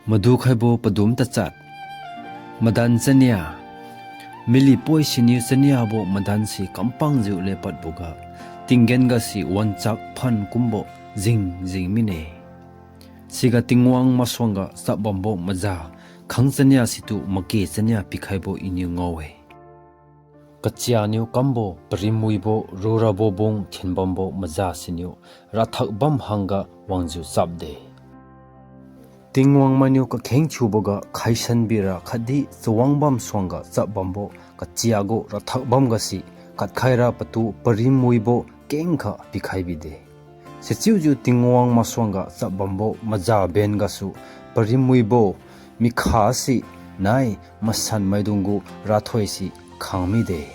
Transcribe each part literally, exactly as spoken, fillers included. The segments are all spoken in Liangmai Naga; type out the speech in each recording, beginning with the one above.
Madukhaibo padum tachat. Madan chania. Milipoi siniu chaniabo madanse kampangjiu lepadboga, tinggen gase wanchak phan kumbo jingjing mine. Siga Tingwang masuangga chapbambo maza khang chania situ make chania pikhaibo Iniu ngao-e. Kachia niu kambo, parimwibo, rurabo bung thinbambo maza siniu rathak bam hangga wangjiu chapde. Tingwang mainiu kakheng thiuboga khaisan bira khatdi chawang bam suangga chapbambo kachia gu rathak bamgase kadkhaira patu parimwibo kengkha pikhai bide. Sichiujiu Tingwang masuangga chapbambo maza ben gasu parimwibo mikhase nai masanmaidung gu rathoise khang mide.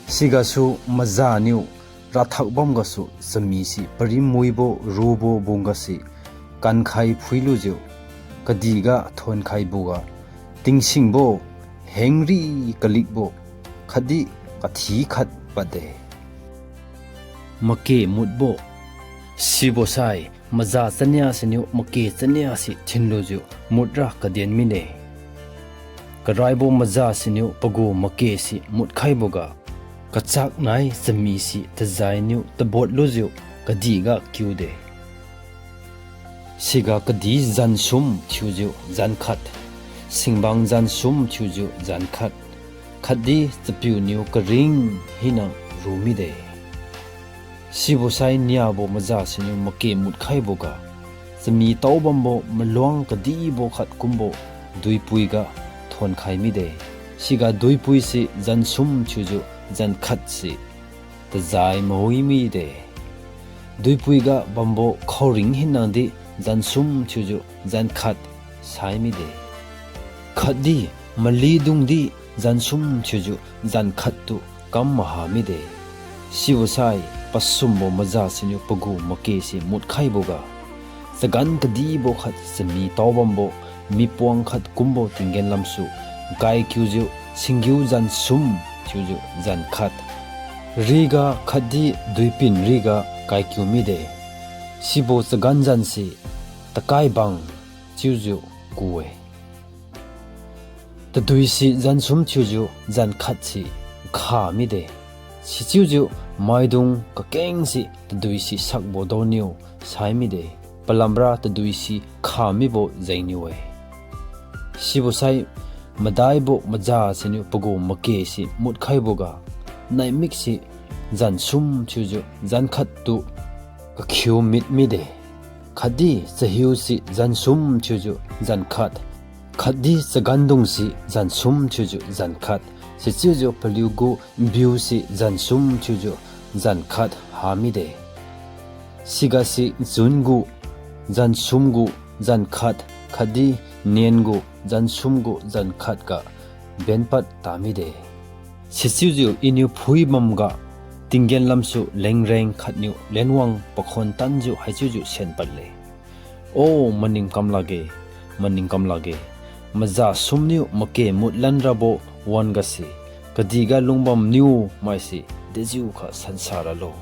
Sigasu maza niu rathak bam gasu chamise parimwibo rubo bung gase kankhai phuilujiu, kadihga thonkhaiboga, tingsingbo, hengri kalikbo, khatdi kathi khat padde. Make mutbo. Sibosai, maza chania siniu make chania se thinlujiu mutra kaden mide. Karaibo maza siniu pagu make se mutkhaiboga, kachak nai chamise tazainiu tabot lujiu kadihga kiude. Siga kadih jansum thiujiu jankhat, singbang jansum thiujiu jankhat, khatdi chapiuniu karing hina ru mide. Sibosai niabo maza siniu make mutkhaiboga, chami taobambo maluang kadibo khat kumbo duipuiga thonkhai mide. Siga duipuise jansum thiujiu jankhatse tajai mawi mide. Duipuiga bambo khaoring hinadi jansum thiujiu jankhat sai mide. Khatdi malidungdi jansum thiujiu jankhattu kam maha mide. Sibosai pasumbo maza siniu pagu makese mutkhaiboga, chagan kadibo khat chami taobambo mipuang khat kumbo tinggen lamsu kaikiujiu singgiu jansum thiujiu jankhat riga khatdi duipin riga kaikiu mide. Sibo chagan janse Takaibang chiujiu ku-e. Taduise jansum thiujiu jankhatse kha mide. Sichiujiu maidung kakengse taduise sakbo daoniu sai mide, palamra taduise kha mibo jengniu-e. Sibosai madaibo maza siniu pagu makese mutkhaiboga, naimikse jansum thiujiu jankhattu kakhiu mit mide. Khatdi chahiuse jansum thiujiu jankhat, khatdi chagandungse jansum thiujiu jankhat, sichiujiu paliugu biuse jansum thiujiu jankhat ha mide. Sigase nchun gu jansum gu jankhat khatdi nen gu jansum gu jankhat ga benpad ta mide. Sichiujiu Iniu phuibamga tinggen lamsu lengreng khatniu lenwang pakhon tanjiu haichiujiu senpadle. O maning kam lakge, maning kam lakge, maza sumniu make mutlan rabo wan-gase, kadihga lungbamniu maise dejiukha sansa ralo.